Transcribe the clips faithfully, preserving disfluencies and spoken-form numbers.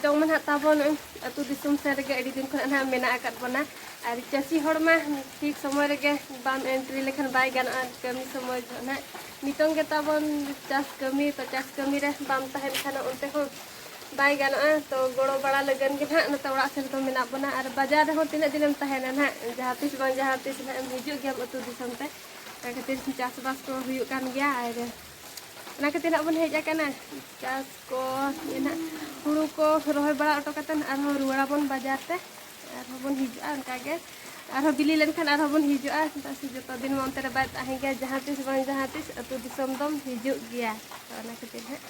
ᱱᱤᱛᱚᱝ ᱢᱟ ᱱᱟᱦᱟᱜ ᱛᱟᱵᱚᱱ ᱟᱹᱛᱩ ᱫᱤᱥᱚᱢ ᱥᱮᱱ ᱨᱮᱜᱮ ᱟᱹᱰᱤ ᱫᱤᱱ ᱠᱷᱚᱱᱟᱜ ᱱᱟᱦᱟᱜ ᱢᱮᱱᱟᱜ ᱟᱠᱟᱫ ᱵᱚᱱᱟ᱾ ᱟᱨ ᱪᱟᱹᱥᱤ ᱦᱚᱲ ᱢᱟ ᱴᱷᱤᱠ ᱥᱚᱢᱚᱭ ᱨᱮᱜᱮ ᱵᱟᱢ entry ᱞᱮᱠᱷᱟᱱ ᱵᱟᱭ ᱜᱟᱱᱚᱜᱼᱟ, ᱠᱟᱹᱢᱤ ᱥᱚᱢᱚᱭ ᱡᱚᱦᱚᱜ ᱱᱟᱦᱟᱜ᱾ ᱱᱤᱛᱚᱝ ᱜᱮ ᱛᱟᱵᱚᱱ ᱪᱟᱥ ᱠᱟᱹᱢᱤ, ᱛᱚ ᱪᱟᱥ ᱠᱟᱹᱢᱤ ᱨᱮ ᱵᱟᱢ ᱛᱟᱦᱮᱱ ᱠᱷᱟᱱ ᱚᱱᱛᱮ ᱦᱚᱸ ᱵᱟᱭ ᱜᱟᱱᱚᱜᱼᱟ᱾ ᱛᱚ ᱜᱚᱲᱚ ᱵᱟᱲᱟ ᱞᱟᱹᱜᱤᱫ ᱜᱮ ᱱᱟᱦᱟᱜ ᱱᱚᱛᱮ ᱚᱲᱟᱜ ᱥᱮᱱ ᱫᱚ ᱢᱮᱱᱟᱜ ᱵᱚᱱᱟ᱾ ᱟᱨ ᱵᱟᱡᱟᱨ ᱨᱮᱦᱚᱸ ᱛᱤᱱᱟᱹᱜ ᱫᱤᱱᱮᱢ ᱛᱟᱦᱮᱱᱟ ᱱᱟᱦᱟᱜ, ᱡᱟᱦᱟᱸ ᱛᱤᱥ ᱵᱟᱝ ᱡᱟᱦᱟᱸ ᱛᱤᱥ ᱱᱟᱦᱟᱜ ᱮᱢ ᱦᱤᱡᱩᱜ ᱜᱮᱭᱟᱢ ᱟᱹᱛᱩ ᱫᱤᱥᱚᱢ ᱛᱮ᱾ ᱚᱱᱟ ᱠᱷᱟᱹᱛᱤᱨ ᱪᱟᱥᱵᱟᱥ ᱠᱚ ᱦᱩᱭᱩᱜ ᱠᱟᱱ ᱜᱮᱭᱟ᱾ ᱟᱨ ᱚᱱᱟ ᱠᱷᱟᱹᱛᱤᱨ ᱱᱟᱦᱟᱜ ᱵᱚᱱ ᱦᱮᱡ ᱟᱠᱟᱱᱟ᱾ ᱪᱟᱥ ᱠᱚ ᱤᱭᱟᱹ ᱱᱟᱦᱟᱜ ᱦᱩᱲᱩ ᱠᱚ ᱨᱚᱦᱚᱭ ᱵᱟᱲᱟ ᱦᱚᱴᱚ ᱠᱟᱛᱮᱫ ᱟᱨᱦᱚᱸ ᱨᱩᱣᱟᱹᱲᱟᱵᱚᱱ ᱵᱟᱡᱟᱨ ᱛᱮ᱾ ᱟᱨᱦᱚᱸ ᱵᱚᱱ ᱦᱤᱡᱩᱜᱼᱟ ᱚᱱᱠᱟ ᱜᱮ᱾ ᱟᱨᱦᱚᱸ ᱵᱤᱞᱤ ᱞᱮᱱᱠᱷᱟᱱ ᱟᱨᱦᱚᱸ ᱵᱚᱱ ᱦᱤᱡᱩᱜᱼᱟ᱾ ᱪᱮᱫᱟᱜ ᱥᱮ ᱡᱚᱛᱚ ᱫᱤᱱ ᱢᱟ ᱚᱱᱛᱮ ᱨᱮ ᱵᱟᱭ ᱛᱟᱦᱮᱸ ᱜᱮᱭᱟ᱾ ᱡᱟᱦᱟᱸ ᱛᱤᱥ ᱵᱟᱝ ᱡᱟᱦᱟᱸ ᱛᱤᱥ ᱟᱹᱛᱩ ᱫᱤᱥᱚᱢ ᱫᱚᱢ ᱦᱤᱡᱩᱜ ᱜᱮᱭᱟ᱾ ᱛᱚ ᱚᱱᱟ ᱠᱷᱟᱹᱛᱤᱨ ᱦᱟᱸᱜ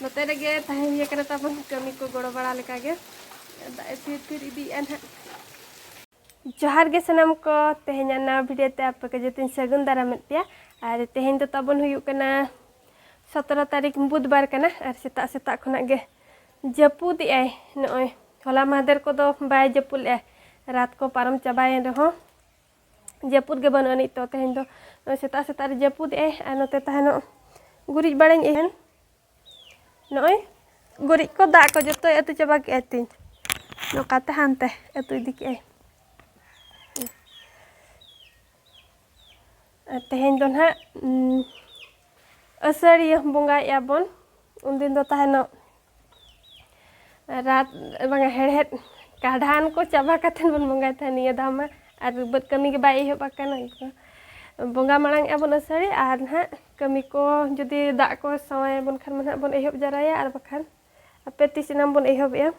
ᱱᱚᱛᱮ ᱨᱮᱜᱮ ᱛᱟᱦᱮᱸ ᱦᱩᱭ ᱟᱠᱟᱱᱟ ᱛᱟᱵᱚᱱ, ᱠᱟᱹᱢᱤ ᱠᱚ ᱜᱚᱲᱚ ᱵᱟᱲᱟ ᱞᱮᱠᱟ ᱜᱮ᱾ ᱫᱟᱜ ᱮ ᱛᱷᱤᱨ ᱛᱷᱤᱨ ᱤᱫᱤᱭᱮᱫᱼᱟ ᱱᱟᱦᱟᱜ᱾ ᱡᱚᱦᱟᱨ ᱜᱮ ᱥᱟᱱᱟᱢ ᱠᱚ, ᱛᱮᱦᱮᱧᱟᱜ ᱱᱟᱣᱟ video ᱛᱮ ᱟᱯᱮ ᱠᱚ ᱡᱚᱛᱚᱧ ᱥᱟᱹᱜᱩᱱ ᱫᱟᱨᱟᱢᱮᱫ ᱯᱮᱭᱟ᱾ ᱟᱨ ᱛᱮᱦᱮᱧ ᱫᱚ ᱛᱟᱵᱚᱱ ᱦᱩᱭᱩᱜ ᱠᱟᱱᱟ ᱥᱚᱛᱨᱚ ᱛᱟᱹᱨᱤᱠᱷ, ᱵᱩᱫᱷᱵᱟᱨ ᱠᱟᱱᱟ᱾ ᱟᱨ ᱥᱮᱛᱟᱜ ᱥᱮᱛᱟᱜ ᱠᱷᱚᱱᱟᱜ ᱜᱮ ᱡᱟᱹᱯᱩᱫ ᱮᱜᱼᱟᱭ᱾ ᱱᱚᱜᱼᱚᱭ ᱦᱚᱞᱟ ᱢᱟᱦᱫᱮᱨ ᱠᱚᱫᱚ ᱵᱟᱭ ᱡᱟᱹᱯᱩᱫ ᱞᱮᱜᱼᱟ, ᱨᱟᱛ ᱠᱚ ᱯᱟᱨᱚᱢ ᱪᱟᱵᱟᱭᱮᱱ ᱨᱮᱦᱚᱸ ᱡᱟᱹᱯᱩᱫ ᱜᱮ ᱵᱟᱹᱱᱩᱜ ᱟᱹᱱᱤᱡ᱾ ᱛᱚ ᱛᱮᱦᱮᱧ ᱫᱚ ᱱᱚᱜᱼᱚᱭ ᱥᱮᱛᱟᱜ ᱥᱮᱛᱟᱜ ᱨᱮ ᱡᱟᱹᱯᱩᱫ ᱮᱜᱼᱟᱭ᱾ ᱟᱨ ᱱᱚᱛᱮ ᱛᱟᱦᱮᱱᱚᱜ ᱜᱩᱨᱤᱡ ᱵᱟᱲᱟᱧ ᱮᱦᱮᱱ᱾ ᱱᱚᱜᱼᱚᱭ ᱜᱩᱨᱤᱡ ᱠᱚ ᱫᱟᱜ ᱠᱚ ᱡᱚᱛᱚᱭ ᱟᱹᱛᱩ ᱪᱟᱵᱟ ᱠᱮᱜᱼᱟᱭ ᱛᱤᱧ᱾ ᱱᱚᱝᱠᱟᱛᱮ ᱦᱟᱱᱛᱮ ᱟᱹᱛᱩ ᱤᱫᱤ ᱠᱮᱜᱼᱟᱭ᱾ ᱟᱨ ᱛᱮᱦᱮᱧ ᱫᱚ ᱱᱟᱦᱟᱜ, ᱩᱸ, ᱟᱹᱥᱟᱹᱲᱤᱭᱟᱹ ᱵᱚᱸᱜᱟᱭᱮᱜᱼᱟ ᱵᱚᱱ᱾ ᱩᱱᱫᱤᱱ ᱫᱚ ᱛᱟᱦᱮᱱᱚᱜ ᱨᱟᱛ, ᱵᱟᱝᱟ, ᱦᱮᱲᱦᱮᱫ ᱠᱟᱰᱷᱟᱱ ᱠᱚ ᱪᱟᱵᱟ ᱠᱟᱛᱮᱫ ᱵᱚᱱ ᱵᱚᱸᱜᱟᱭ ᱛᱟᱦᱮᱸᱫ᱾ ᱱᱤᱭᱟᱹ ᱫᱷᱟᱣ ᱢᱟ ᱟᱨ ᱵᱟᱹᱫᱽ ᱠᱟᱹᱢᱤ ᱜᱮ ᱵᱟᱭ ᱮᱦᱚᱵ ᱟᱠᱟᱱᱟ᱾ ᱵᱚᱸᱜᱟ ᱢᱟᱲᱟᱝ ᱮᱜᱼᱟ ᱵᱚᱱ ᱟᱹᱥᱟᱹᱲᱤ, ᱟᱨ ᱱᱟᱦᱟᱜ ᱠᱟᱹᱢᱤ ᱠᱚ ᱡᱩᱫᱤ ᱫᱟᱜ ᱠᱚ ᱥᱟᱶᱟᱭ ᱟᱵᱚᱱ ᱠᱷᱟᱱ ᱢᱟ ᱱᱟᱦᱟᱜ ᱵᱚᱱ ᱮᱦᱚᱵ ᱡᱟᱣᱨᱟᱭᱟ, ᱟᱨ ᱵᱟᱠᱷᱟᱱ ᱦᱟᱯᱮ ᱛᱤᱥ ᱮᱱᱟᱝ ᱵᱚᱱ ᱮᱦᱚᱵᱮᱜᱼᱟ᱾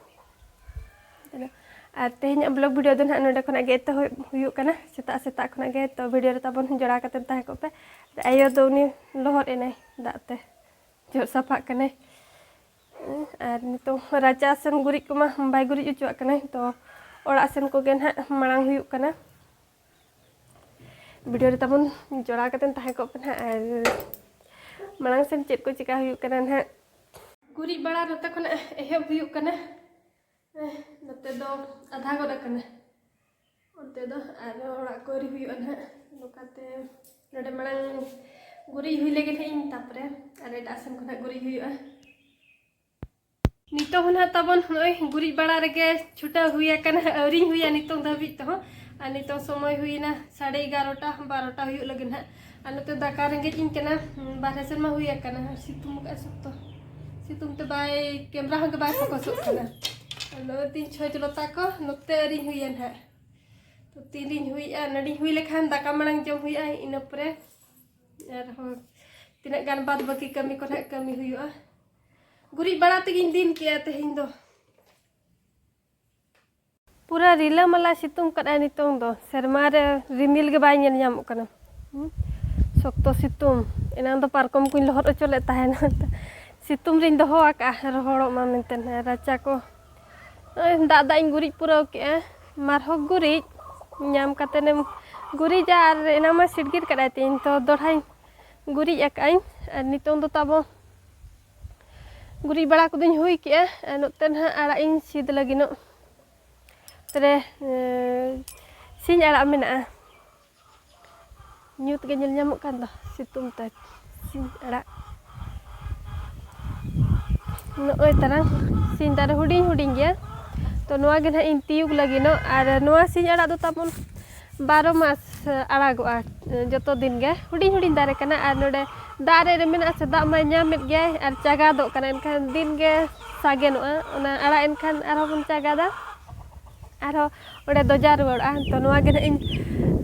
ᱟᱨ ᱛᱮᱦᱮᱧᱟᱜ vlog video ᱫᱚ ᱱᱟᱦᱟᱜ ᱱᱚᱰᱮ ᱠᱷᱚᱱᱟᱜ ᱜᱮ ᱮᱛᱚᱦᱚᱵ ᱦᱩᱭᱩᱜ ᱠᱟᱱᱟ, ᱥᱮᱛᱟᱜ ᱥᱮᱛᱟᱜ ᱠᱷᱚᱱᱟᱜ ᱜᱮ᱾ ᱛᱚ video ᱨᱮ ᱛᱟᱵᱚᱱ ᱡᱚᱲᱟᱣ ᱠᱟᱛᱮᱫ ᱛᱟᱦᱮᱸ ᱠᱚᱜ ᱯᱮ᱾ ᱟᱭᱳ ᱫᱚ ᱩᱱᱤ ᱞᱚᱦᱚᱫ ᱮᱱᱟᱭ ᱫᱟᱜ ᱛᱮ, ᱡᱚᱜ ᱥᱟᱯᱷᱟᱜ ᱠᱟᱱᱟᱭ᱾ ᱟᱨ ᱱᱤᱛᱚᱝ ᱨᱟᱪᱟ ᱥᱮᱱ ᱜᱩᱨᱤᱡ ᱠᱚᱢᱟ ᱵᱟᱭ ᱜᱩᱨᱤᱡ ᱦᱚᱪᱚᱣᱟᱜ ᱠᱟᱱᱟᱭ, ᱛᱚ ᱚᱲᱟᱜ ᱥᱮᱱ ᱠᱚᱜᱮ ᱱᱟᱦᱟᱜ ᱢᱟᱲᱟᱝ ᱦᱩᱭᱩᱜ ᱠᱟᱱᱟ᱾ video ᱨᱮ ᱛᱟᱵᱚᱱ ᱡᱚᱲᱟᱣ ᱠᱟᱛᱮᱫ ᱛᱟᱦᱮᱸ ᱠᱚᱜ ᱯᱮ ᱱᱟᱦᱟᱜ, ᱟᱨ ᱢᱟᱲᱟᱝ ᱥᱮᱱ ᱪᱮᱫ ᱠᱚ ᱪᱮᱠᱟ ᱦᱩᱭᱩᱜ ᱠᱟᱱᱟ ᱱᱟᱦᱟᱜ᱾ ᱜᱩᱨᱤᱡ ᱵᱟᱲᱟ ᱱᱚᱛᱮ ᱠᱷᱚᱱᱟᱜ ᱮᱦᱚᱵ ᱦᱩᱭᱩᱜ ᱠᱟᱱᱟ᱾ ᱱᱚᱛᱮ ᱫᱚ ᱟᱫᱷᱟ ᱜᱚᱫ ᱟᱠᱟᱱᱟ᱾ ᱚᱱᱛᱮ ᱫᱚ ᱟᱨ ᱚᱲᱟᱜ ᱠᱚ ᱟᱹᱣᱨᱤ ᱦᱩᱭᱩᱜᱼᱟ ᱱᱟᱦᱟᱜ᱾ ᱱᱚᱝᱠᱟᱛᱮ ᱱᱚᱰᱮ ᱢᱟᱲᱟᱝ ᱜᱩᱨᱤᱡ ᱦᱩᱭ ᱞᱮᱜᱮ ᱱᱟᱦᱟᱜ ᱤᱧ, ᱛᱟᱨᱯᱚᱨᱮ ᱟᱨ ᱮᱴᱟᱜ ᱥᱮᱱ ᱠᱷᱚᱱᱟᱜ ᱜᱩᱨᱤᱡ ᱦᱩᱭᱩᱜᱼᱟ᱾ ᱱᱤᱛᱚᱜ ᱦᱚᱸ ᱱᱟᱦᱟᱜ ᱛᱟᱵᱚᱱ ᱱᱚᱜᱼᱚᱭ ᱜᱩᱨᱤᱡ ᱵᱟᱲᱟ ᱨᱮᱜᱮ ᱪᱷᱩᱴᱟᱹᱣ ᱦᱩᱭ ᱟᱠᱟᱱᱟ, ᱟᱹᱣᱨᱤᱧ ᱦᱩᱭᱟ ᱱᱤᱛᱚᱝ ᱫᱷᱟᱹᱵᱤᱡ ᱛᱮᱦᱚᱸ᱾ ᱟᱨ ᱱᱤᱛᱚᱝ ᱥᱚᱢᱚᱭ ᱦᱩᱭᱱᱟ ᱥᱟᱲᱮ ᱮᱜᱟᱨᱚᱴᱟ, ᱵᱟᱨᱚᱴᱟ ᱦᱩᱭᱩᱜ ᱞᱟᱹᱜᱤᱫ ᱱᱟᱦᱟᱜ᱾ ᱟᱨ ᱱᱚᱛᱮ ᱫᱟᱠᱟ ᱨᱮᱸᱜᱮᱡ ᱤᱧ ᱠᱟᱱᱟ, ᱵᱟᱨᱦᱮ ᱥᱮᱱ ᱢᱟ ᱦᱩᱭ ᱟᱠᱟᱱᱟ, ᱟᱨ ᱥᱤᱛᱩᱝ ᱟᱠᱟᱫᱼᱟ ᱥᱚᱠᱛᱚ᱾ ᱥᱤᱛᱩᱝ ᱛᱮ ᱵᱟᱭ, ᱠᱮᱢᱨᱟ ᱦᱚᱸ ᱜᱮ ᱵᱟᱭ ᱯᱷᱳᱠᱟᱥᱚᱜ ᱠᱟᱱᱟ᱾ ᱟᱨ ᱱᱚᱜᱼᱚᱭ ᱛᱤᱧ ᱪᱷᱚᱸᱪ ᱞᱚᱛᱟ ᱠᱚ ᱱᱚᱛᱮ ᱟᱹᱣᱨᱤᱧ ᱦᱩᱭᱟ ᱱᱟᱦᱟᱜ᱾ ᱛᱚ ᱛᱤᱨᱤᱧ ᱦᱩᱭᱮᱜᱼᱟ, ᱱᱚᱰᱮᱧ ᱦᱩᱭ ᱞᱮᱠᱷᱟᱱ ᱫᱟᱠᱟ ᱢᱟᱲᱟᱝ ᱡᱚᱢ ᱦᱩᱭᱩᱜᱼᱟ, ᱤᱱᱟᱹ ᱯᱚᱨᱮ ᱟᱨᱦᱚᱸ ᱛᱤᱱᱟᱹᱜ ᱜᱟᱱ ᱵᱟᱫ ᱵᱟᱹᱠᱤ ᱠᱟᱹᱢᱤ ᱠᱚ ᱱᱟᱦᱟᱜ ᱠᱟᱹᱢᱤ ᱦᱩᱭᱩᱜᱼᱟ᱾ ᱜᱩᱨᱤᱡ ᱵᱟᱲᱟ ᱛᱮᱜᱤᱧ ᱫᱤᱱ ᱠᱮᱜᱼᱟ ᱛᱮᱦᱮᱧ ᱫᱚ᱾ ᱯᱩᱨᱟᱹ ᱨᱤᱞᱟᱹᱢᱟᱞᱟ ᱥᱤᱛᱩᱝ ᱠᱟᱫᱟᱭ ᱱᱤᱛᱚᱝ ᱫᱚ, ᱥᱮᱨᱢᱟ ᱨᱮ ᱨᱤᱢᱤᱞ ᱜᱮ ᱵᱟᱭ ᱧᱮᱞ ᱧᱟᱢᱚᱜ ᱠᱟᱱᱟ᱾ ᱦᱩᱸ? ᱥᱚᱠᱛᱚ ᱥᱤᱛᱩᱝ᱾ ᱮᱱᱟᱝ ᱫᱚ ᱯᱟᱨᱠᱚᱢ ᱠᱚᱧ ᱞᱚᱦᱚᱫ ᱦᱚᱪᱚ ᱞᱮᱫ ᱛᱟᱦᱮᱱᱟ᱾ ᱥᱤᱛᱩᱝ ᱨᱤᱧ ᱫᱚᱦᱚ ᱟᱠᱟᱫᱼᱟ, ᱨᱚᱦᱚᱲᱚᱜ ᱢᱟ ᱢᱮᱱᱛᱮ᱾ ᱨᱟᱪᱟ ᱠᱚ ᱱᱚᱜᱼᱚᱭ ᱫᱟᱜ ᱫᱟᱜ ᱤᱧ ᱜᱩᱨᱤᱡ ᱯᱩᱨᱟᱹᱣ ᱠᱮᱜᱼᱟ᱾ ᱢᱟᱨᱦᱚᱸ ᱜᱩᱨᱤᱡ ᱧᱟᱢ ᱠᱟᱛᱮᱱᱮᱢ ᱜᱩᱨᱤᱡᱟ, ᱟᱨ ᱮᱱᱟᱝ ᱢᱟ ᱥᱤᱰᱜᱤᱨ ᱠᱟᱫᱟᱭ ᱛᱤᱧ, ᱛᱚ ᱫᱚᱲᱦᱟᱧ ᱜᱩᱨᱤᱡ ᱟᱠᱟᱫᱼᱟᱹᱧ᱾ ᱟᱨ ᱱᱤᱛᱚᱝ ᱫᱚ ᱛᱟᱵᱚ ᱜᱩᱨᱤᱡ ᱵᱟᱲᱟ ᱠᱚᱫᱚᱧ ᱦᱩᱭ ᱠᱮᱜᱼᱟ᱾ ᱟᱨ ᱱᱚᱛᱮ ᱱᱟᱦᱟᱜ ᱟᱲᱟᱜ ᱤᱧ ᱥᱤᱫ ᱞᱟᱹᱜᱤᱫᱚᱜ᱾ ᱨᱮ, ᱮᱸ, ᱥᱤᱧ ᱟᱲᱟᱜ ᱢᱮᱱᱟᱜᱼᱟ᱾ ᱧᱩᱛ ᱜᱮ ᱧᱮᱞ ᱧᱟᱢᱚᱜ ᱠᱟᱱ ᱫᱚ ᱥᱤᱛᱩᱝ ᱛᱮ᱾ ᱥᱤᱧ ᱟᱲᱟᱜ ᱱᱚᱜᱼᱚᱭ ᱛᱟᱨᱟᱝ ᱥᱤᱧ ᱫᱟᱨᱮ ᱦᱩᱰᱤᱧ ᱦᱩᱰᱤᱧ ᱜᱮᱭᱟ᱾ ᱛᱚ ᱱᱚᱣᱟ ᱜᱮ ᱱᱟᱦᱟᱜ ᱤᱧ ᱛᱤᱭᱩᱜ ᱞᱟᱹᱜᱤᱫᱚᱜ᱾ ᱟᱨ ᱱᱚᱣᱟ ᱥᱤᱧ ᱟᱲᱟᱜ ᱫᱚ ᱛᱟᱵᱚᱱ ᱵᱟᱨᱚ ᱢᱟᱥ ᱟᱲᱟᱜᱚᱜᱼᱟ, ᱡᱚᱛᱚ ᱫᱤᱱ ᱜᱮ᱾ ᱦᱩᱰᱤᱧ ᱦᱩᱰᱤᱧ ᱫᱟᱨᱮ ᱠᱟᱱᱟ, ᱟᱨ ᱱᱚᱰᱮ ᱫᱟᱜ ᱨᱮ ᱨᱮ ᱢᱮᱱᱟᱜᱼᱟ ᱥᱮ, ᱫᱟᱜ ᱢᱟᱭ ᱧᱟᱢᱮᱫ ᱜᱮᱭᱟᱭ ᱟᱨ ᱪᱟᱜᱟᱫᱚᱜ ᱠᱟᱱᱟ, ᱮᱱᱠᱷᱟᱱ ᱫᱤᱱ ᱜᱮ ᱥᱟᱜᱮᱱᱚᱜᱼᱟ᱾ ᱚᱱᱟ ᱟᱲᱟᱜ ᱮᱱᱠᱷᱟᱱ ᱟᱨᱦᱚᱸ ᱵᱚᱱ ᱪᱟᱜᱟᱫᱟ, ᱟᱨᱦᱚᱸ ᱚᱸᱰᱮ ᱫᱚᱡᱟᱣ ᱨᱩᱣᱟᱹᱲᱚᱜᱼᱟ᱾ ᱛᱚ ᱱᱚᱣᱟ ᱜᱮ ᱱᱟᱦᱟᱜ ᱤᱧ,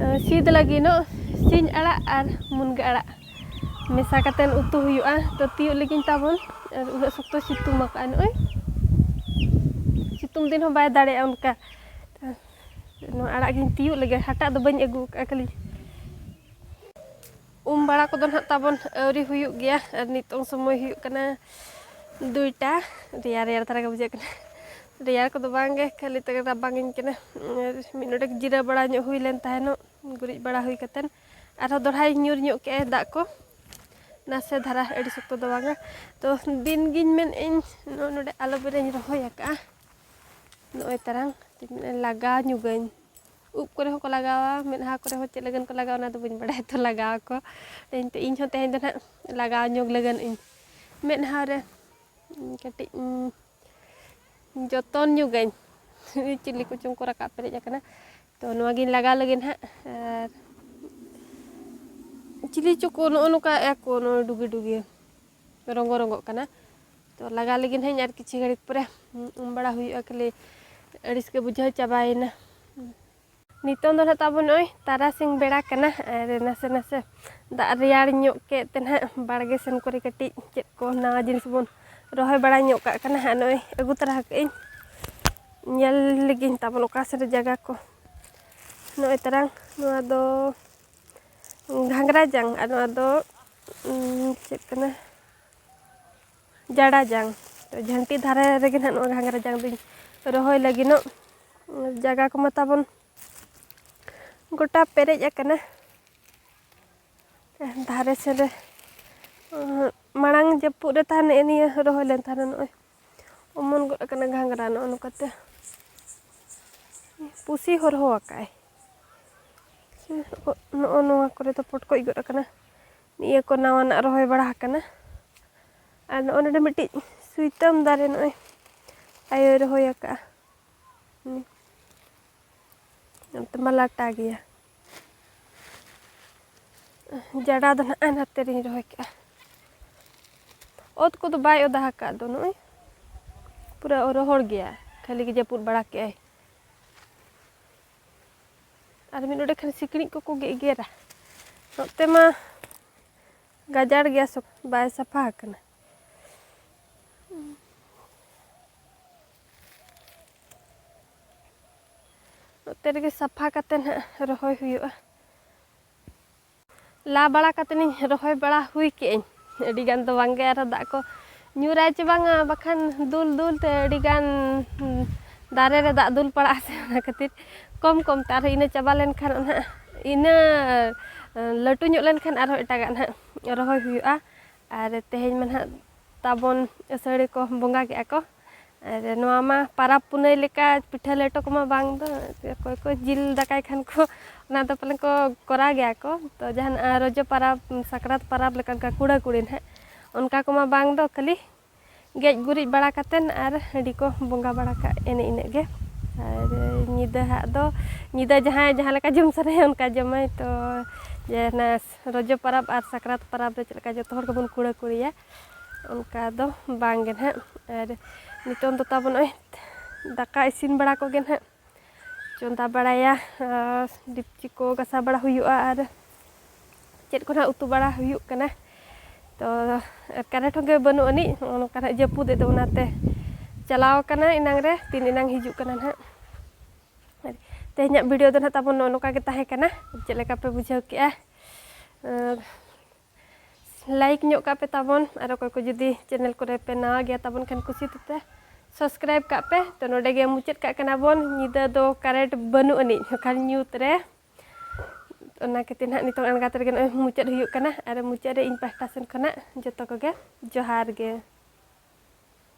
ᱮ, ᱥᱤᱫ ᱞᱟᱹᱜᱤᱫᱚᱜ᱾ ᱥᱤᱧ ᱟᱲᱟᱜ ᱟᱨ ᱢᱩᱱᱜᱟᱹ ᱟᱲᱟᱜ ᱢᱮᱥᱟ ᱠᱟᱛᱮᱫ ᱩᱛᱩ ᱦᱩᱭᱩᱜᱼᱟ᱾ ᱛᱚ ᱛᱤᱭᱳᱜ ᱞᱟᱹᱜᱤᱫ ᱛᱟᱵᱚᱱ, ᱟᱨ ᱩᱱᱟᱹᱜ ᱥᱚᱠᱛᱚ ᱥᱤᱛᱩᱝ ᱟᱠᱟᱫᱼᱟ ᱱᱚᱜᱼᱚᱭ᱾ ᱥᱤᱛᱩᱝ ᱫᱤᱱ ᱦᱚᱸ ᱵᱟᱭ ᱫᱟᱲᱮᱭᱟᱜᱼᱟ ᱚᱱᱠᱟ᱾ ᱱᱚᱣᱟ ᱟᱲᱟᱜ ᱜᱤᱧ ᱛᱤᱭᱳᱜ ᱞᱮᱜᱮ, ᱦᱟᱴᱟᱜ ᱫᱚ ᱵᱟᱹᱧ ᱟᱹᱜᱩ ᱟᱠᱟᱫᱼᱟ ᱠᱷᱟᱹᱞᱤ᱾ ᱩᱢ ᱵᱟᱲᱟ ᱠᱚᱫᱚ ᱱᱟᱦᱟᱜ ᱛᱟᱵᱚᱱ ᱟᱹᱣᱨᱤ ᱦᱩᱭᱩᱜ ᱜᱮᱭᱟ, ᱟᱨ ᱱᱤᱛᱚᱝ ᱥᱚᱢᱚᱭ ᱦᱩᱭᱩᱜ ᱠᱟᱱᱟ ᱫᱩᱭᱴᱟ᱾ ᱨᱮᱭᱟᱲ ᱨᱮᱭᱟᱲ ᱫᱷᱟᱨᱟ ᱜᱮ ᱵᱩᱡᱷᱟᱹᱜ ᱠᱟᱱᱟ᱾ ᱨᱮᱭᱟᱲ ᱠᱚᱫᱚ ᱵᱟᱝ ᱜᱮ, ᱠᱷᱟᱹᱞᱤ ᱛᱮᱜᱮ ᱨᱟᱵᱟᱝ ᱤᱧ ᱠᱟᱱᱟ᱾ ᱟᱨ ᱢᱤᱫ ᱰᱚᱸᱰᱮᱠ ᱡᱤᱨᱟᱹᱣ ᱵᱟᱲᱟ ᱧᱚᱜ ᱦᱩᱭ ᱞᱮᱱ ᱛᱟᱦᱮᱱᱚᱜ, ᱜᱩᱨᱤᱡ ᱵᱟᱲᱟ ᱦᱩᱭ ᱠᱟᱛᱮᱱ᱾ ᱟᱨᱦᱚᱸ ᱫᱚᱲᱦᱟᱭ ᱧᱩᱨ ᱧᱚᱜ ᱠᱮᱜᱼᱟᱭ ᱫᱟᱜ ᱠᱚ ᱱᱟᱥᱮ ᱫᱷᱟᱨᱟ, ᱟᱹᱰᱤ ᱥᱚᱠᱛᱚ ᱫᱚ ᱵᱟᱝᱟ᱾ ᱛᱚ ᱫᱤᱱ ᱜᱤᱧ ᱢᱮᱱᱮᱫ ᱟᱹᱧ ᱱᱚᱜᱼᱚ ᱱᱚᱰᱮ ᱟᱞᱚᱵᱮᱨᱟᱧ ᱨᱚᱦᱚᱭ ᱟᱠᱟᱫᱼᱟ᱾ ᱱᱚᱜᱼᱚᱭ ᱛᱟᱨᱟᱝ ᱞᱟᱜᱟᱣ ᱧᱚᱜᱟᱹᱧ᱾ ᱩᱵ ᱠᱚᱨᱮ ᱦᱚᱸᱠᱚ ᱞᱟᱜᱟᱣᱟ, ᱢᱮᱫᱦᱟ ᱠᱚᱨᱮ ᱦᱚᱸ ᱪᱮᱫ ᱞᱟᱹᱜᱤᱫ ᱠᱚ ᱞᱟᱜᱟᱣᱟ, ᱚᱱᱟ ᱫᱚ ᱵᱟᱹᱧ ᱵᱟᱲᱟᱭᱟ᱾ ᱛᱚ ᱞᱟᱜᱟᱣ ᱟᱠᱚ᱾ ᱮᱱᱛᱮ ᱤᱧ ᱦᱚᱸ ᱛᱮᱦᱮᱧ ᱫᱚ ᱱᱟᱦᱟᱜ ᱞᱟᱜᱟᱣ ᱧᱚᱜ ᱞᱟᱹᱜᱤᱫ ᱤᱧ ᱢᱮᱫᱦᱟ ᱨᱮ, ᱩᱸ, ᱠᱟᱹᱴᱤᱡ, ᱩᱸ, ᱡᱚᱛᱚᱱ ᱧᱚᱜᱟᱹᱧ᱾ ᱪᱤᱞᱤ ᱠᱚᱪᱚᱝ ᱠᱚ ᱨᱟᱠᱟᱵ ᱯᱮᱨᱮᱡ ᱟᱠᱟᱱᱟ᱾ ᱛᱚ ᱱᱚᱣᱟ ᱜᱤᱧ ᱞᱟᱜᱟ ᱞᱮᱜᱮ ᱱᱟᱦᱟᱜ᱾ ᱟᱨ ᱪᱤᱞᱤ ᱪᱚ ᱠᱚ ᱱᱚᱜᱼᱚ ᱱᱚᱝᱠᱟᱭᱮᱫᱼᱟ ᱠᱚ, ᱱᱚᱜᱼᱚᱭ ᱰᱩᱜᱤ ᱰᱩᱜᱤ ᱨᱚᱸᱜᱚ ᱨᱚᱸᱜᱚᱜ ᱠᱟᱱᱟ᱾ ᱛᱚ ᱞᱟᱜᱟ ᱞᱮᱜᱮ ᱱᱟᱦᱟᱜ ᱤᱧ, ᱟᱨ ᱠᱤᱪᱷᱩ ᱜᱷᱟᱹᱲᱤᱡ ᱯᱚᱨᱮ ᱩᱢ ᱵᱟᱲᱟ ᱦᱩᱭᱩᱜᱼᱟ᱾ ᱠᱷᱟᱹᱞᱤ ᱟᱹᱲᱤᱥ ᱜᱮ ᱵᱩᱡᱷᱟᱹᱣ ᱪᱟᱵᱟᱭᱮᱱᱟ᱾ ᱱᱤᱛᱚᱝ ᱫᱚ ᱱᱟᱦᱟᱜ ᱛᱟᱵᱚᱱ ᱱᱚᱜᱼᱚᱭ ᱛᱟᱨᱟᱥᱤᱧ ᱵᱮᱲᱟ ᱠᱟᱱᱟ, ᱟᱨ ᱱᱟᱥᱮ ᱱᱟᱥᱮ ᱫᱟᱜ ᱨᱮᱭᱟᱲ ᱧᱚᱜ ᱠᱮᱫ ᱛᱮ ᱱᱟᱦᱟᱜ ᱵᱟᱲᱜᱮ ᱥᱮᱱ ᱠᱚᱨᱮ ᱠᱟᱹᱴᱤᱡ ᱪᱮᱫ ᱠᱚ ᱱᱟᱣᱟ ᱡᱤᱱᱤᱥ ᱵᱚᱱ ᱨᱚᱦᱚᱭ ᱵᱟᱲᱟ ᱧᱚᱜ ᱠᱟᱜ ᱠᱟᱱᱟ ᱦᱟᱸᱜ᱾ ᱱᱚᱜᱼᱚᱭ ᱟᱹᱜᱩ ᱛᱚᱨᱟ ᱟᱠᱟᱫ ᱟᱹᱧ, ᱧᱮᱞ ᱞᱮᱜᱤᱧ ᱛᱟᱵᱚᱱ ᱚᱠᱟ ᱥᱮᱫ ᱨᱮ ᱡᱟᱭᱜᱟ ᱠᱚ᱾ ᱱᱚᱜᱼᱚᱭ ᱛᱟᱨᱟᱝ ᱱᱚᱣᱟ ᱫᱚ ᱜᱷᱟᱸᱜᱽᱨᱟ ᱡᱟᱝ, ᱟᱨ ᱱᱚᱣᱟ ᱫᱚ, ᱩᱸ, ᱪᱮᱫ ᱠᱟᱱᱟ, ᱡᱟᱰᱟ ᱡᱟᱝ᱾ ᱛᱚ ᱡᱷᱟᱹᱱᱴᱤ ᱫᱷᱟᱨᱮ ᱨᱮᱜᱮ ᱱᱟᱦᱟᱜ ᱱᱚᱣᱟ ᱜᱷᱟᱸᱜᱽᱨᱟ ᱡᱟᱝ ᱫᱚᱧ ᱨᱚᱦᱚᱭ ᱞᱟᱹᱜᱤᱫᱚᱜ᱾ ᱡᱟᱭᱜᱟ ᱠᱚᱢᱟ ᱛᱟᱵᱚᱱ ᱜᱚᱴᱟ ᱯᱮᱨᱮᱡ ᱟᱠᱟᱱᱟ᱾ ᱫᱷᱟᱨᱮ ᱥᱮᱫ ᱨᱮ, ᱩᱸ, ᱢᱟᱲᱟᱝ ᱡᱟᱹᱯᱩᱫ ᱨᱮ ᱛᱟᱦᱮᱱ ᱱᱮᱜᱼᱮ ᱱᱤᱭᱟᱹ ᱨᱚᱦᱚᱭ ᱞᱮᱱ ᱛᱟᱦᱮᱱᱟ, ᱱᱚᱜᱼᱚᱭ ᱚᱢᱚᱱ ᱜᱚᱫ ᱟᱠᱟᱱᱟ ᱜᱷᱟᱸᱜᱽᱨᱟ ᱱᱚᱜᱼᱚ ᱱᱚᱝᱠᱟᱛᱮ᱾ ᱯᱩᱥᱤ ᱦᱚᱨᱦᱚ ᱟᱠᱟᱫᱼᱟᱭ᱾ ᱱᱚᱜᱼᱚ ᱱᱚᱣᱟ ᱠᱚᱨᱮ ᱫᱚ ᱯᱚᱴᱠᱚᱡ ᱜᱚᱫ ᱟᱠᱟᱱᱟ᱾ ᱱᱤᱭᱟᱹ ᱠᱚ ᱱᱟᱣᱟᱱᱟᱜ ᱨᱚᱦᱚᱭ ᱵᱟᱲᱟ ᱟᱠᱟᱱᱟ᱾ ᱟᱨ ᱱᱚᱜᱼᱚ ᱱᱚᱰᱮ ᱢᱤᱫᱴᱤᱡ ᱥᱩᱭᱛᱟᱹᱢ ᱫᱟᱨᱮ ᱱᱚᱜᱼᱚᱭ ᱟᱭᱳᱭ ᱨᱚᱦᱚᱭ ᱟᱠᱟᱫᱼᱟ᱾ ᱦᱩᱸ᱾ ᱱᱚᱛᱮ ᱢᱟ ᱞᱟᱴᱟ ᱜᱮᱭᱟ᱾ ᱡᱟᱰᱟ ᱫᱚ ᱱᱟᱜ ᱱᱟᱛᱮ ᱨᱤᱧ ᱨᱚᱦᱚᱭ ᱠᱟᱜᱼᱟ᱾ ᱚᱛ ᱠᱚᱫᱚ ᱵᱟᱭ ᱚᱫᱟ ᱟᱠᱟᱫ ᱫᱚ, ᱱᱚᱜᱼᱚᱭ ᱯᱩᱨᱟᱹ ᱨᱚᱦᱚᱲ ᱜᱮᱭᱟ, ᱠᱷᱟᱹᱞᱤ ᱜᱮ ᱡᱟᱹᱯᱩᱫ ᱵᱟᱲᱟ ᱠᱮᱜᱼᱟᱭ᱾ ᱟᱨ ᱢᱤᱫ ᱱᱚᱰᱮ ᱠᱷᱟᱱ ᱥᱤᱠᱲᱤᱡ ᱠᱚᱠᱚ ᱜᱮᱜᱮᱨᱟ᱾ ᱱᱚᱛᱮ ᱢᱟ ᱜᱟᱡᱟᱲ ᱜᱮᱭᱟ, ᱥᱚᱠ-, ᱵᱟᱭ ᱥᱟᱯᱷᱟ ᱟᱠᱟᱱᱟ᱾ ᱱᱚᱛᱮ ᱨᱮᱜᱮ ᱥᱟᱯᱷᱟ ᱠᱟᱛᱮ ᱱᱟᱜ ᱨᱚᱦᱚᱭ ᱦᱩᱭᱩᱜᱼᱟ᱾ ᱞᱟ ᱵᱟᱲᱟ ᱠᱟᱛᱮ ᱤᱧ ᱨᱚᱦᱚᱭ ᱵᱟᱲᱟ ᱦᱩᱭ ᱠᱮᱜᱼᱟᱹᱧ᱾ ᱟᱹᱰᱤ ᱜᱟᱱ ᱫᱚ ᱵᱟᱝ ᱜᱮ, ᱟᱨᱦᱚᱸ ᱫᱟᱜ ᱠᱚ ᱧᱩᱨᱟᱭ ᱪᱮ ᱵᱟᱝᱟ, ᱵᱟᱠᱷᱟᱱ ᱫᱩᱞ ᱫᱩᱞ ᱛᱮ ᱟᱹᱰᱤ ᱜᱟᱱ ᱫᱟᱨᱮ ᱨᱮ ᱫᱟᱜ ᱫᱩᱞ ᱯᱟᱲᱟᱜᱼᱟ ᱥᱮ, ᱚᱱᱟ ᱠᱷᱟᱹᱛᱤᱨ ᱠᱚᱢ ᱠᱚᱢ ᱛᱮ ᱟᱨᱦᱚᱸ ᱤᱱᱟᱹ ᱪᱟᱵᱟ ᱞᱮᱱᱠᱷᱟᱱ ᱱᱟᱦᱟᱜ, ᱤᱱᱟᱹ ᱞᱟᱹᱴᱩ ᱧᱚᱜ ᱞᱮᱱᱠᱷᱟᱱ ᱟᱨᱦᱚᱸ ᱮᱴᱟᱜᱟᱜ ᱱᱟᱦᱟᱜ ᱨᱚᱦᱚᱭ ᱦᱩᱭᱩᱜᱼᱟ᱾ ᱟᱨ ᱛᱮᱦᱮᱧ ᱢᱟ ᱱᱟᱦᱟᱜ ᱛᱟᱵᱚᱱ ᱟᱹᱥᱟᱹᱲᱤ ᱠᱚ ᱵᱚᱸᱜᱟ ᱠᱮᱜᱼᱟ ᱠᱚ᱾ ᱟᱨ ᱱᱚᱣᱟ ᱢᱟ ᱯᱟᱨᱟᱵᱽ ᱯᱩᱱᱟᱹᱭ ᱞᱮᱠᱟ ᱯᱤᱴᱷᱟᱹ ᱞᱮᱴᱚ ᱠᱚᱢᱟ ᱵᱟᱝ ᱫᱚ, ᱚᱠᱚᱭ ᱠᱚ ᱡᱤᱞ ᱫᱟᱠᱟᱭ ᱠᱷᱟᱱ ᱠᱚ, ᱚᱱᱟ ᱫᱚ ᱯᱟᱞᱮᱱ ᱠᱚ ᱠᱚᱨᱟᱣ ᱜᱮᱭᱟ ᱠᱚ᱾ ᱛᱚ ᱡᱟᱦᱟᱱᱟᱜ ᱨᱚᱡᱚ ᱯᱟᱨᱟᱵᱽ, ᱥᱟᱠᱨᱟᱛ ᱯᱟᱨᱟᱵᱽ ᱞᱮᱠᱟ ᱚᱱᱠᱟ ᱠᱩᱲᱟᱹ ᱠᱩᱲᱤ ᱱᱟᱦᱟᱜ, ᱚᱱᱠᱟ ᱠᱚᱢᱟ ᱵᱟᱝ ᱫᱚ, ᱠᱷᱟᱹᱞᱤ ᱜᱮᱡ ᱜᱩᱨᱤᱡ ᱵᱟᱲᱟ ᱠᱟᱛᱮᱫ ᱟᱨ ᱦᱟᱺᱰᱤ ᱠᱚ ᱵᱚᱸᱜᱟ ᱵᱟᱲᱟ ᱠᱟᱜ ᱮᱱᱮ ᱤᱱᱟᱹᱜ ᱜᱮ᱾ ᱟᱨ ᱧᱤᱫᱟᱹ ᱦᱟᱸᱜ ᱫᱚ, ᱧᱤᱫᱟᱹ ᱡᱟᱦᱟᱸᱭ ᱡᱟᱦᱟᱸ ᱞᱮᱠᱟ ᱡᱚᱢ ᱥᱟᱱᱟᱭᱟ ᱚᱱᱠᱟ ᱡᱚᱢᱟᱭ᱾ ᱛᱚ ᱡᱮ ᱚᱱᱟ ᱨᱚᱡᱚ ᱯᱟᱨᱟᱵᱽ ᱟᱨ ᱥᱟᱠᱨᱟᱛ ᱯᱟᱨᱟᱵᱽ ᱨᱮ ᱪᱮᱫ ᱞᱮᱠᱟ ᱡᱚᱛᱚ ᱦᱚᱲ ᱜᱮᱵᱚᱱ ᱠᱩᱲᱟᱹ ᱠᱩᱲᱤᱭᱟ, ᱚᱱᱠᱟ ᱫᱚ ᱵᱟᱝ ᱜᱮ ᱱᱟᱦᱟᱜ᱾ ᱟᱨ ᱱᱤᱛᱚᱝ ᱫᱚ ᱛᱟᱵᱚᱱ ᱱᱚᱜᱼᱚᱭ ᱫᱟᱠᱟ ᱤᱥᱤᱱ ᱵᱟᱲᱟ ᱠᱚᱜᱮ ᱱᱟᱦᱟᱜ, ᱪᱚᱸᱫᱟ ᱵᱟᱲᱟᱭᱟ, ᱟᱨ ᱰᱮᱠᱪᱤ ᱠᱚ ᱜᱟᱥᱟᱣ ᱵᱟᱲᱟ ᱦᱩᱭᱩᱜᱼᱟ ᱟᱨ ᱪᱮᱫ ᱠᱚ ᱱᱟᱦᱟᱜ ᱩᱛᱩ ᱵᱟᱲᱟ ᱦᱩᱭᱩᱜ ᱠᱟᱱᱟ᱾ ᱛᱚ ᱟᱨ ᱠᱟᱨᱮᱱᱴ ᱦᱚᱸ ᱜᱮ ᱵᱟᱹᱱᱩᱜ ᱟᱹᱱᱤᱡ, ᱱᱚᱜᱼᱚ ᱱᱚᱝᱠᱟ ᱱᱟᱦᱟᱜ ᱡᱟᱹᱯᱩᱫ ᱮᱫ ᱫᱚ, ᱚᱱᱟᱛᱮ ᱪᱟᱞᱟᱣ ᱟᱠᱟᱱᱟ ᱮᱱᱟᱝ ᱨᱮ, ᱛᱤᱱ ᱮᱱᱟᱝ ᱦᱤᱡᱩᱜ ᱠᱟᱱᱟ ᱱᱟᱦᱟᱜ᱾ ᱛᱮᱦᱮᱧᱟᱜ ᱵᱷᱤᱰᱤᱭᱳ ᱫᱚ ᱱᱟᱦᱟᱜ ᱛᱟᱵᱚᱱ ᱱᱚᱜᱼᱚ ᱱᱚᱝᱠᱟ ᱜᱮ ᱛᱟᱦᱮᱸ ᱠᱟᱱᱟ᱾ ᱪᱮᱫ ᱞᱮᱠᱟ ᱯᱮ ᱵᱩᱡᱷᱟᱹᱣ ᱠᱮᱜᱼᱟ? ᱟᱨ ᱞᱟᱭᱤᱠ ᱧᱚᱜ ᱠᱟᱜ ᱯᱮ ᱛᱟᱵᱚᱱ, ᱟᱨ ᱚᱠᱚᱭ ᱠᱚ ᱡᱩᱫᱤ ᱪᱮᱱᱮᱞ ᱠᱚᱨᱮ ᱯᱮ ᱱᱟᱣᱟ ᱜᱮᱭᱟ ᱛᱟᱵᱚᱱ ᱠᱷᱟᱱ ᱠᱩᱥᱤ ᱛᱮᱯᱮ ᱥᱟᱵᱥᱠᱨᱟᱭᱤᱵᱽ ᱠᱟᱜ ᱯᱮ᱾ ᱛᱚ ᱱᱚᱰᱮ ᱜᱮ ᱢᱩᱪᱟᱹᱫ ᱠᱟᱜ ᱠᱟᱱᱟ ᱵᱚᱱ᱾ ᱧᱤᱫᱟᱹ ᱫᱚ ᱠᱟᱨᱮᱱᱴ ᱵᱟᱹᱱᱩᱜ ᱟᱹᱱᱤᱡ, ᱠᱷᱟᱱ ᱧᱩᱛ ᱨᱮ᱾ ᱚᱱᱟ ᱠᱷᱟᱹᱛᱤᱨ ᱱᱟᱦᱟᱜ ᱱᱤᱛᱚᱝ ᱟᱬᱜᱟᱛ ᱨᱮᱜᱮ ᱱᱚᱜᱼᱚᱭ ᱢᱩᱪᱟᱹᱫ ᱦᱩᱭᱩᱜ ᱠᱟᱱᱟ᱾ ᱟᱨ ᱢᱩᱪᱟᱹᱫ ᱨᱮ ᱤᱧ ᱯᱟᱦᱴᱟ ᱥᱮᱱ ᱠᱷᱚᱱᱟᱜ ᱡᱚᱛᱚ ᱠᱚᱜᱮ ᱡᱚᱦᱟᱨ ᱜᱮ᱾